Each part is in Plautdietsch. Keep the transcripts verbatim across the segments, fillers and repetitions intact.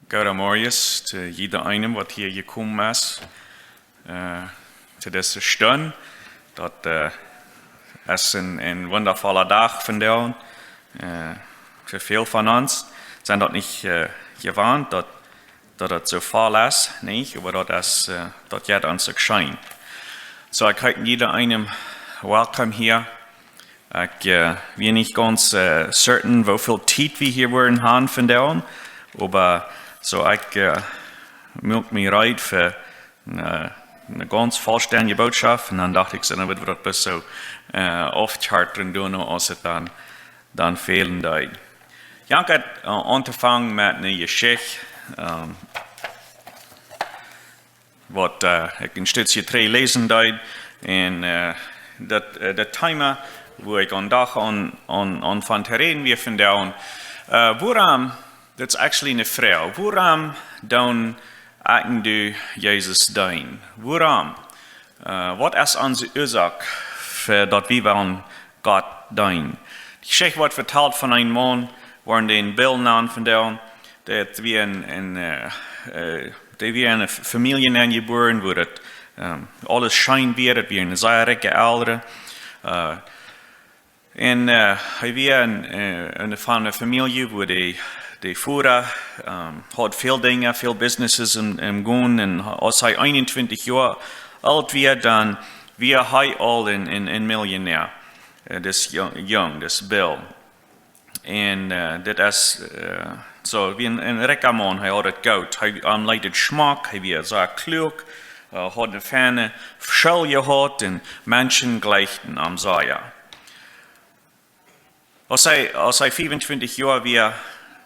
Goodemorjes to jieda eenem, waut hia jekomen es, äh, to dise Stund. Daut, äh, es een, een wundafolla Dach vondoag. Äh, fa väl von ons sent daut nich, äh, jewant, daut, daut et soo voll es, nich? Oba daut es, äh, daut jeit ons uk scheen. Soo, ekj heet jieda eenem welcome hia. Ekj, äh, wia nich gaunz, äh, certain, woo väl Tiet wie hia woaren haben vondoag, oba soo ekj, äh, muak mie reed fa eene, eene gaunz vollstendje Botschaft. Un dan docht ekj soo, dan woa wie daut bloos soo, äh, aufkjarten doonen, aus et dan, dan fälen deed. Ekj denkj, äh, auntofangen met eene Jeschicht, ähm, waut, äh, ekj een Stootje trigj läsen deed. Un, äh, daut, äh, daut Thema, wua ekj aun docht aun, aun, aun von to räden wia vondoag, äh, wuarom, daut es actually eene Froag, wuarom doo ekj un du Jesus deenen? Wuarom? Äh, waut es onse Uasoak fa daut wie wellen Gott deenen? De Jeschicht woat vetalt von een Maun, waut wie Bill nanen vondoag, daut wia een, een, äh, äh, dee wia en eene F-, Famielje nenjebuaren, wua daut, ähm, aules scheen wia, daut wia een sea rikja Elren. Äh, un, äh, hee wia en, äh, en, von eene Famielje, wua de, de Voda, ähm, haud väl Dinja, väl Businesses em, em gonen. Un aus hee eenuntwintich Joa oolt wia, dan wia hee aul een, een, een Millionär. Äh, dis jo-, jung, dis Bill. Un, äh, dit es, äh, soo, wia een, een rikja Maun, hee haud et goot. Hee, am leet et schmock, hee wia sea kluak, äh, haud eene feine School jehaut un Menschen jlikjten am sea. Aus hee, aus hee fiefuntwintich Joa wia,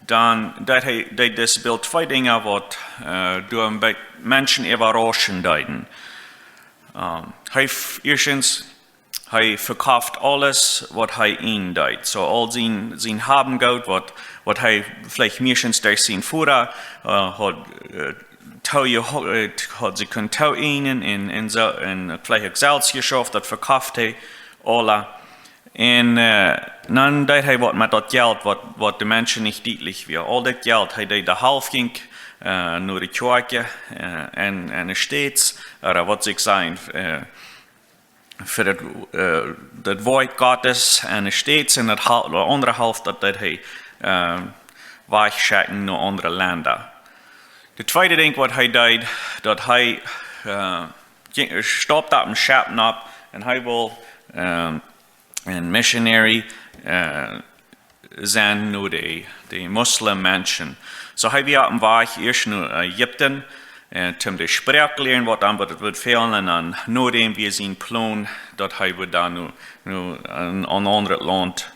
dan deed hee, deed dis Bill twee Dinja, waut, äh, doa een bät Menschen äwarauschen deeden. Ähm, hee f-, ieeschtens, hee vekoft aules, waut hee eenen deed. Soo aul sien, sien Hab un Goot, waut, waut hee veleicht meistens derch sienen Voda, äh, haud, äh, too-, äh, haud sikj kunt tooeenen un, un soo, un veleicht uk selfst jeschauft, daut vekoft hee aules. Un, äh, dan deed hee waut met daut Jelt, waut, waut de Menschen nich dietlich wia. Aul daut Jelt, hee deed de Halft jinkj, äh, no de Kjoakj, äh, en, en de States, ooda waut sikj sajen, äh, fa daut, äh, daut Wuat Gottes en de States un daut hal-, de aundre Halft, daut deed hee, äh, wajchschekjen no aundre Lenda. De tweede Dinkj, waut hee deed, daut hee, äh, jinkj, stappt opp een Schepp nopp un hee wull, äh, een Missionary, äh, sennen no de, de Muslim Menschen. Soo hee wia oppem Wajch ieescht no Ägipten, äh, toom de Sproak lieren, waut am woat, woat fälen, un dan no däm wia sien Plon, daut hee wudd dan no, no een, een aundret Launt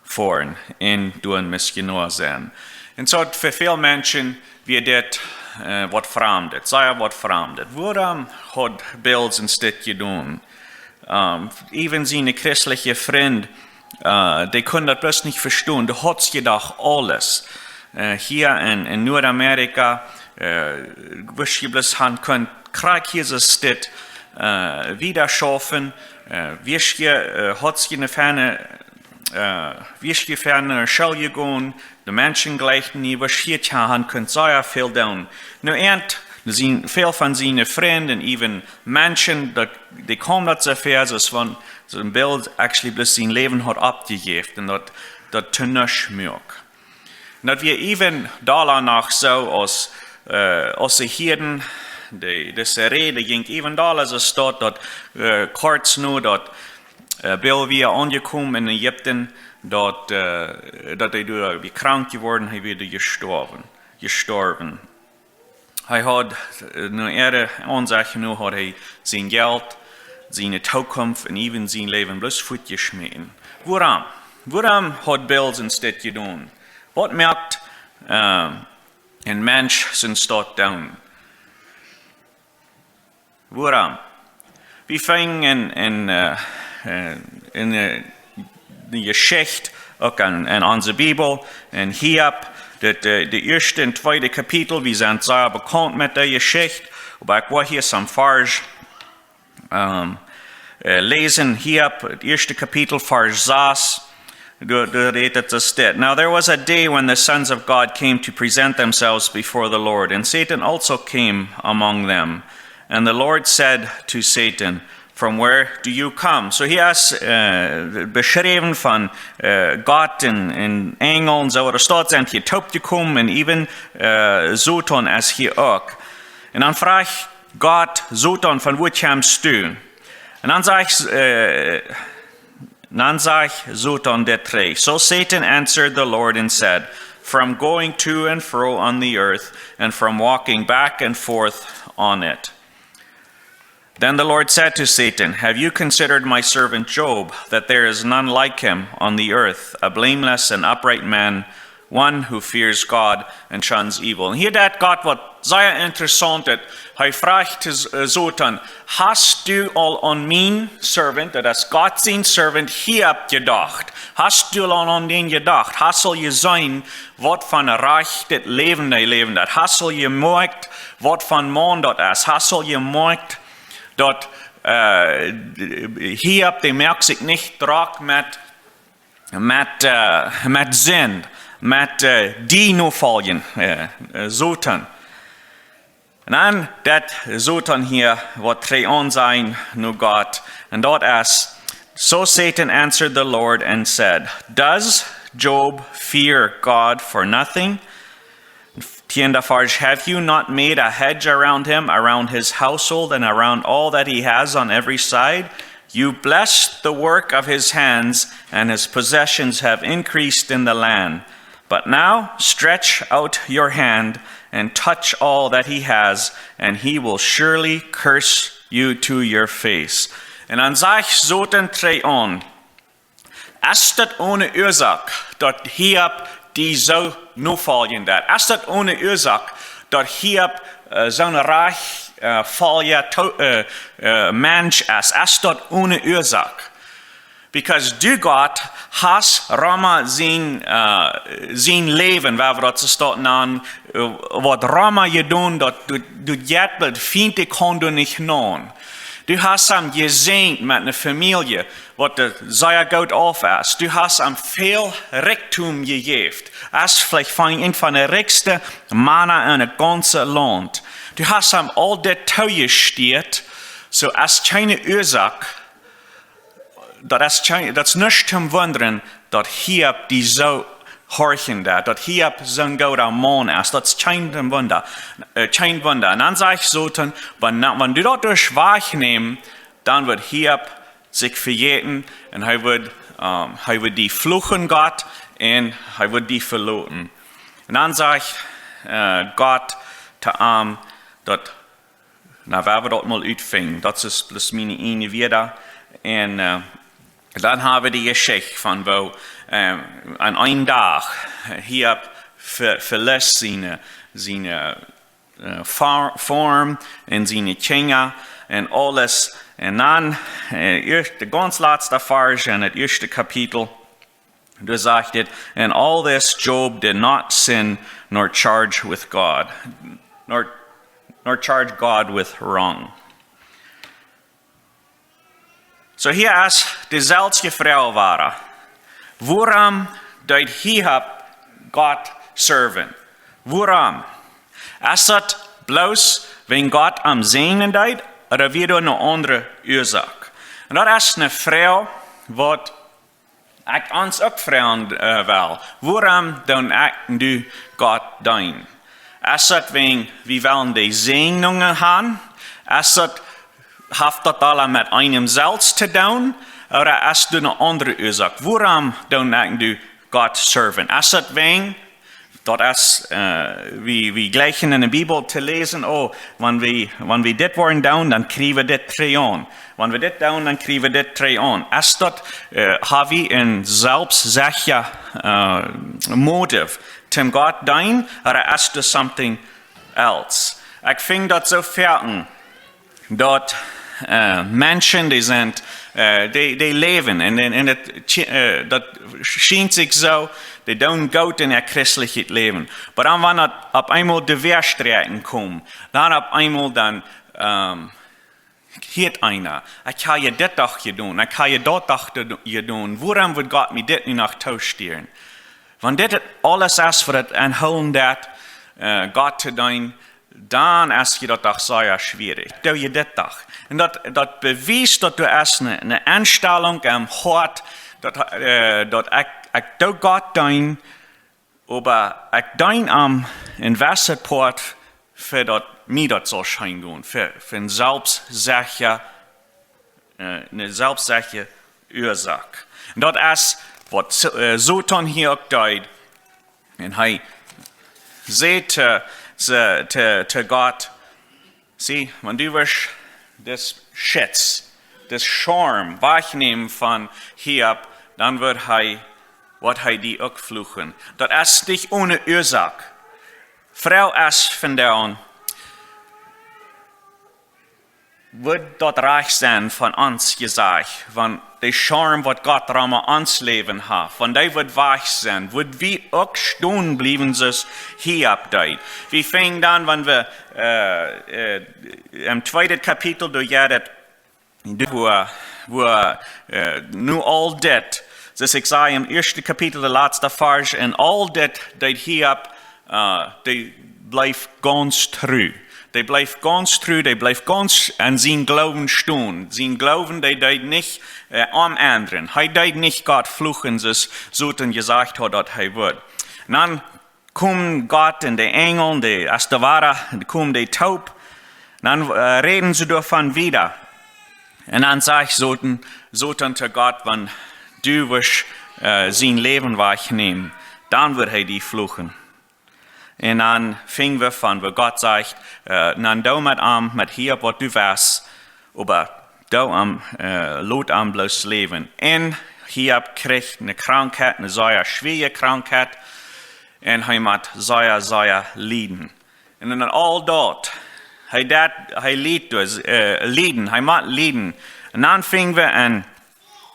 foaren un doa een Missionoa sennen. Un soo fa väl Menschen wia dit, äh, waut Framdet, sea waut Framdet. Wuarom haud Bill soont dit jedonen? Ähm, even siene christelje Frind, äh, dee kunnen daut bloos nich vestonen. Du hast jedoch aules. Äh, hia en, en Nuadamerika, äh, wurscht du bloos han kunt, krakjt hia soo dit, äh, wieda schaufen, äh, wurscht du, äh, hast du eene feine, äh, wurscht du feine School jegonen, de Menschen jlikjten die, wurscht du hia han kunt sea väl doonen. Nu, ent, nu sent väl von siene Frind, even Menschen, daut, dee kjeemen daut soo väa, soo aus wan soon Bill actually bloos sien Läwen haud oppjejäft un daut, daut to nuscht muak. Un daut wia even dolla noch soo aus, äh, aus see hieeden, de, dise Räd jinkj even dolla soo aus daut, daut, äh, kort no daut, äh, Bill wia aunjekomen en Ägipten, daut, äh, daut hee doa wia krank jeworden, hee wia jestorwen, jestorwen. Hee haud, äh, no äare Aunsecht no haud hee sien Jelt, siene Tookunft un even sien Läwen bloos fuatjeschmäten. Wuarom? Wuarom haud Bill soont dit jedonen? Waut moakt, äh, een Mensch soont doonen? Wuarom? Wie finjen en, en, äh, äh, en, äh, de Jeschicht uk en, en onse Bibel, en Hiob, daut, äh, de ieeschte un tweede Kapitel, wie sent sea bekaunt met dee Jeschicht, oba ekj well hia soon Varsch, ähm, äh, läsen, Hiob, daut ieeschte Kapitel, Varsch sas, Doa, doa rät et soo dit. Now there was a day when the sons of God came to present themselves before the Lord, and Satan also came among them. And the Lord said to Satan, "From where do you come?" So hia es äh, beschräwen von äh, Gott un, un Enjel un soo, waut doa steit, sent hia toop jekomen un even äh, Soton es hia uk. Un dan fruach Gott Soton, "Von wua kjemst du?" Un dan sajcht äh, dan sajcht Soton dit trigj. So Satan answered the Lord and said, "From going to and fro on the earth, and from walking back and forth on it." Then the Lord said to Satan, "Have you considered my servant Job, that there is none like him on the earth, a blameless and upright man, one who fears God and shuns evil?" Un hia deit Gott waut sea Interessauntet. Hee fruach äh, Soton: "Hast du aul aun mien Servant, daut es Gott sien Servant, Hiob jedocht? Hast du aul aun dän jedocht? Hast aul jeseenen, waut fa een rajchtet Läwen hee läwen deit? Hast aul jemoakjt, waut fa een Maun daut es? Hast aul jemoakjt, daut äh, Hiob, dee moakt sikj nich drock met, met, äh, met Sind, met äh, die nofoljen, äh, äh, Soton?" Un dan deit Soton hia waut trigj aun sajen no Gott. Un daut es: "So Satan answered the Lord and said, 'Does Job fear God for nothing?'" Tienda Varsch: "Have you not made a hedge around him, around his household, and around all that he has on every side? You blessed the work of his hands, and his possessions have increased in the land. But now stretch out your hand and touch all that he has, and he will surely curse you to your face." Un dan sajcht Soton trigj aun: "Es daut one Uasoak, daut Hiob die soo nofoljen deit? Es daut one Uasoak, daut Hiob äh, soon rajch äh, folja to- äh, äh, Mensch es? Es daut one Uasoak?" Because du, Gott, hast Roma sien, äh, sien Läwen, woo wie daut soo stonen, äh, waut Roma jedonen, daut du, du jet, daut fient, dee kaun doa nich naun. Du hast am jesäajent met eene Famielje, waut doa sea goot auf es. Du hast am väl Rikjdom jejäft. Es veleicht von, een von de rikjste Mana en daut gaunze Launt. Du hast am aul dit toojestieet, soo es kjeene Uasoak, daut es kjeen, daut es nuscht toom wundren, daut Hiob die soo horchen deit, daut Hiob soon gooda Maun es. Daut es kjeen Wunda, äh, kjeen Wunda. Un dan sajcht Soton: "Wan, wan du daut derchst wajchnämen, dan woat Hiob sikj vejäten un hee woat, ähm, hee woat die fluchen, Gott, un hee woat die veloten." Un dan sajcht äh, Gott to am, daut, na, wie woaren daut mol utfinjen. Daut es bloos miene ieejne Wieed. Un äh, dan hab wie de Jeschicht von woo äh, aun eenen Dach Hiob ve- veleicht siene, siene äh, Fa- Foarm un siene Kjinja un aules. Un dan äh, ieescht, de gaunz latste Varsch en daut ieeschte Kapitel, doa sajcht et: "In all this Job did not sin nor charge with God, nor, nor charge God with wrong." Soo hia es de selwje Froag wada: Wuarom deed Hiob Gott serven? Wuarom? Es daut bloos wäajen Gott am säajnen deed, ooda wia doa eene aundre Uasoak? Un daut es eene Froag, waut ekj ons uk froagen äh, well: Wuarom doo ekj nu Gott deenen? Es daut wäajen wie wellen de Säajnungen haben? Es daut, haft daut aules met eenem selfst to doonen? Ooda es doa eene aundre Uasoak? Wuarom doo ekj nu Gott serven? Es daut wäajen, daut es äh, wie, wie jlikjen en de Bibel to läsen: "Oh, wan wie, wan wie dit woaren doonen, dan kjrie wie dit trigj aun. Wan wie dit doonen, dan kjrie wie dit trigj aun." Es daut äh, hab wie een selfstsechtja äh, Motiv toom Gott deenen, ooda es doa something else? Ekj finj daut soo foaken, daut äh, Menschen, dee sent, äh, dee, dee läwen un, un, un daut, äh, daut schient sikj soo, dee doonen goot en äa christeljet Läwen. Oba dan, wan daut opp eemol de Wajestrakjen komen, dan opp eemol dan ähm, hieet eena: "Ekj hab je dit doch jedonen, ekj hab je daut doch jedo-, jedonen. Wuarom wudd Gott mie dit nu noch toostieren?" Wan dit aules es, waut et enhoolen deit, äh, Gott to deenen, dan es je daut doch sea schwierich. Doo je dit doch. Un daut, daut bewiest, daut du hast eene, eene Enstalunk aum Hoat, daut, äh, daut ekj, ekj doo Gott deenen, oba ekj deen am en jewesset Poat, fa daut mie daut saul scheen gonen, fa, fa eene selfstsecha, äh, eene selfstsecha Uasoak. Un daut es, waut So-, äh, Soton hia uk deed. Un hee säd to, to, to, to Gott: "See, wan du wurscht dis Schutz, dis Schirm wajchnämen von Hiob, dan wudd hee, wudd hee die uk fluchen." Daut es nich one Uasoak. Froag es vondoag: Wudd daut rajcht sennen von ons jesajcht, wan de Schirm, waut Gott rom ons Läwen haft, wan dee wudd wajch sennen, wudd wie uk stonen bliewen, soo aus Hiob deed? Wie finjen dan, wan wie, äh, äh, em tweeden Kapitel, doa jeit et, wua, wua, äh, nu aul dit, soo aus ekj säd, em ieeschten Kapitel, de latste Varsch, un aul dit deed Hiob, äh, dee bleef gaunz tru. Dee bleef gaunz tru, dee bleef gaunz aun sienen Gloowen stonen. Sien Gloowen, dee deed nich, äh, omendren. Hee deed nich Gott fluchen, soo aus Soton jesajcht haud, daut hee wudd. Un dan kjeemen Gott un de Enjel, dee, aus dee wieren, kjeemen dee toop. Dan, äh, räden see doavon wieda. Un dan säd Soton, Soton to Gott: "Wan du wurscht, äh, sien Läwen wajchnämen, dan wudd hee die fluchen." Un dan finj wie von, wua Gott sajcht, äh: "Dan doo met am, met Hiob, waut du west, oba doo am, äh, lot am bloos läwen." Un Hiob kjrieech eene Krankheit, eene sea schwoare Krankheit. Un hee mott sea, sea lieden. Un en aul daut, hee deed, hee leet dus, äh, lieden, hee mott lieden. Un dan finj wie en,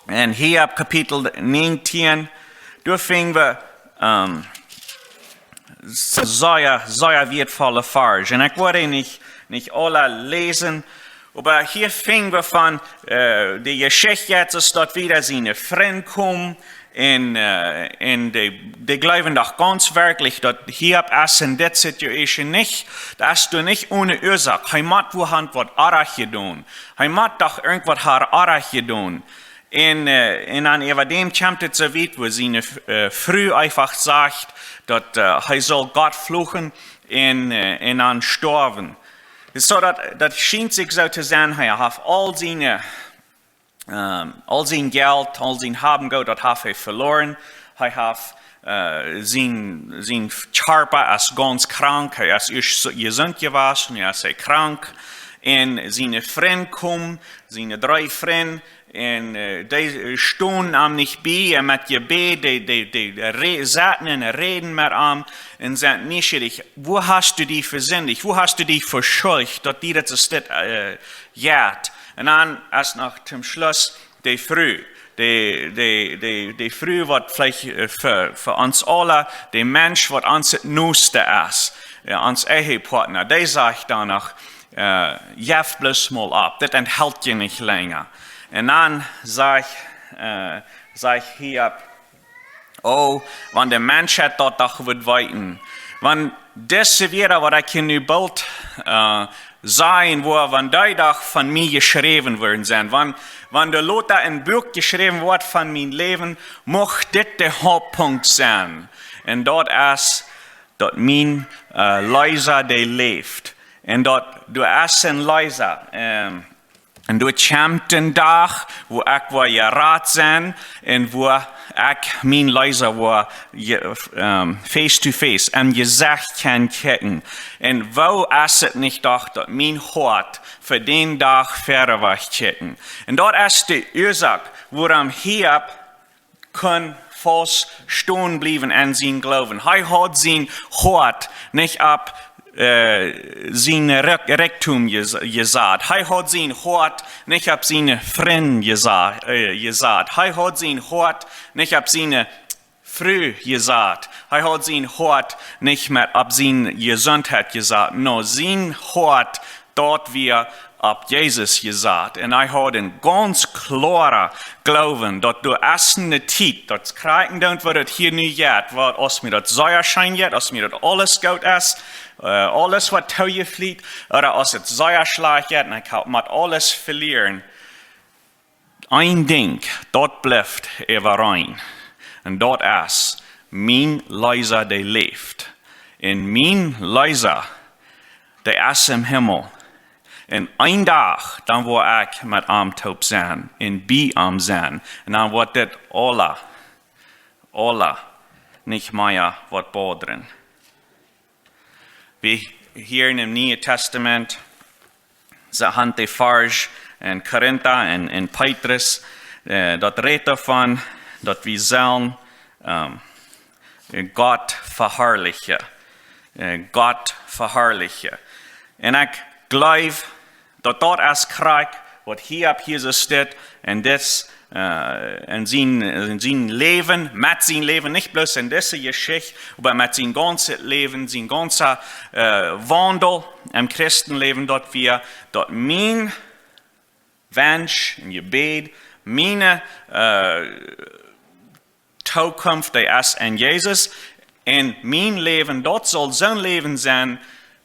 en Hiob Kapitel näajentieen, doa finj wie, ähm, sea, sea wieetvolle Varsch. Un ekj woa dee nich, nich aule läsen, oba hia finj wie von, äh, de Jeschicht, aus daut wieda siene Frind kjeemen, un, äh, un dee, dee jleewen doch gaunz werkjlich, daut Hiob es en dit Situation nich, daut es doch nich one Uasoak. Hee mott woarscheinlich waut oajch jedonen. Hee mott doch irjentwaut haben oajch jedonen. Un, äh, un dan äwa däm kjemt et soo wiet, wua siene, äh, Fru eefach sajcht, daut, äh, hee saul Gott fluchen un, äh, un dan stoawen. Soo daut, daut schient sikj soo to sennen, hee haft aul siene, ähm, aul sien Jelt, aul sien Hab un Goot, daut haft hee veloaren. Hee haft, äh, sien, sien Kjarpa es gaunz krank, hee es ieescht jesunt jewast, nu es hee krank. Un siene Frind kjeemen, siene dree Frind, un, äh, dee, äh, stonen am nich bie, un met Jebäd, dee, dee, dee re-, saten un räden met am, un säden: "Nieschierich, wua hast du die vesindicht? Wua hast du die veschuldicht, daut die daut es dit, äh, jeit?" Un dan es noch toom Schluss de Fru, de, de, de, de Fru, waut veleicht, äh, fa, fa ons aule de Mensch, waut ons daut noste es, jo, ons Ehepartner, dee sajcht dan noch, äh: "Jeff bloos mol opp, dit enhelt je nich lenja." Un dan sajcht, äh, sajcht Hiob: "Oh, wan de Menschheit daut doch wudd weeten. Wan dise Wieed, waut ekj hia nu boolt, äh, sajen woa, wan dee doch von mie jeschräwen worden sennen. Wan, wan doa lota een Buak jeschräwen woat von mien Läwen, mucht dit de Hauptpunkt sennen. Un daut es, daut mien, äh, Leesa, dee läft. Un daut doa es een Leesa, ähm, un doa kjemt een Dach, wua ekj woa jerat sennen, un wua ekj mien Leesa woa je-, ähm, face to face, em Jesecht kaun kjikjen. Un woo es et nich doch, daut mien Hoat fa dän Dach verwoat kjikjen." Un daut es de Uasoak, wuarom Hiob kunn faust stonen bliewen aun sien Gloowen. Hee haud sien Hoat nich opp, äh, sien Rikj-, Rikjdom jes-, jesat. Hee haud sien Hoat nich opp siene Frind jesa-, äh, jesat. Hee haud sien Hoat nich opp siene Fru jesat. Hee haud sien Hoat nich mea opp siene Jesuntheit jesat. Nä, sien Hoat Daut wia opp Jesus jesat. Un hee haud een gaunz kloaren Gloowen, daut doa es eene Tiet, daut krakjt daut, waut daut hia nu jeit, waut, aus mie daut sea scheen jeit, aus mie daut aules goot es, äh, aules waut toojefliet, ooda aus et sea schlajcht jeit, un ekj hab, mott aules velieren. Een Dinkj, daut blift äwareen. Un daut es, mien Leesa, dee läft. Un mien Leesa, dee es em Himmel. Un een Dach, dan woa ekj met am toop sennen, un bie am sennen. Un dan woat dit aula, aula nich mea waut bodren. Wie hia em Nieen Tastament, see han de Varsch en Korinta un, un Petrus, äh, daut rät doavon, daut wie sellen, ähm, Gott veharlichen. Äh, Gott veharlichen. Un ekj jleew, daut daut es krakjt, waut hia opp Jesus steit, un dit, äh, en sien, en sien Läwen, met sien Läwen, nich bloos en dise Jeschicht, oba met sien gaunzet Läwen, sien gaunza, äh, Waundel em Christenläwen, daut wia, daut mien Wunsch un Jebäd, miene, äh, Tookunft, dee es en Jesus. Un mien Läwen, daut saul soon Läwen sennen,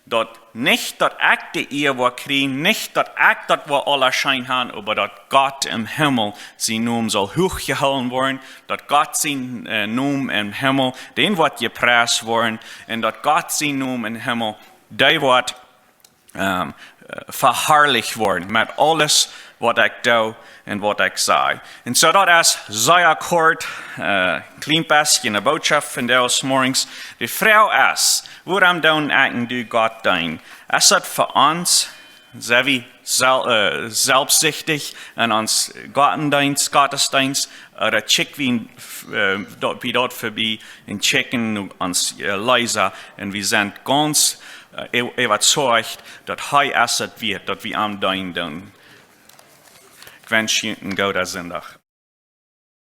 daut nich daut ekj de Ea woa kjrieen, nich daut ekj daut woa aula scheen han, oba daut Gott em Himmel sien Nomen saul huach jehoolen woaren, daut Gott sien, äh, Nomen em Himmel, dee woat jepriest woaren, un daut Gott sien Nomen em Himmel, dee woat ähm, äh, veharlicht woaren met aules waut ekj doo un waut ekj saj. Un soo daut es sea kort, äh, kjlien bät eene Botschaft vondoag zemorjes. De Froag es, wuarom doo ekj un du Gott deenen? Es daut fa ons, sent wie sel-, äh, selfstsichtich en ons Gottesdeenst, Gottesdeenst, ooda kjikj wie, äh, daut, wie daut verbie un kjikjen no ons, äh, Leesa un wie sent gaunz, äh, äw-, äwazeicht, daut hee es daut wieet, daut wie am deenen doonen. Ekj wensch junt eenen gooden Sindach.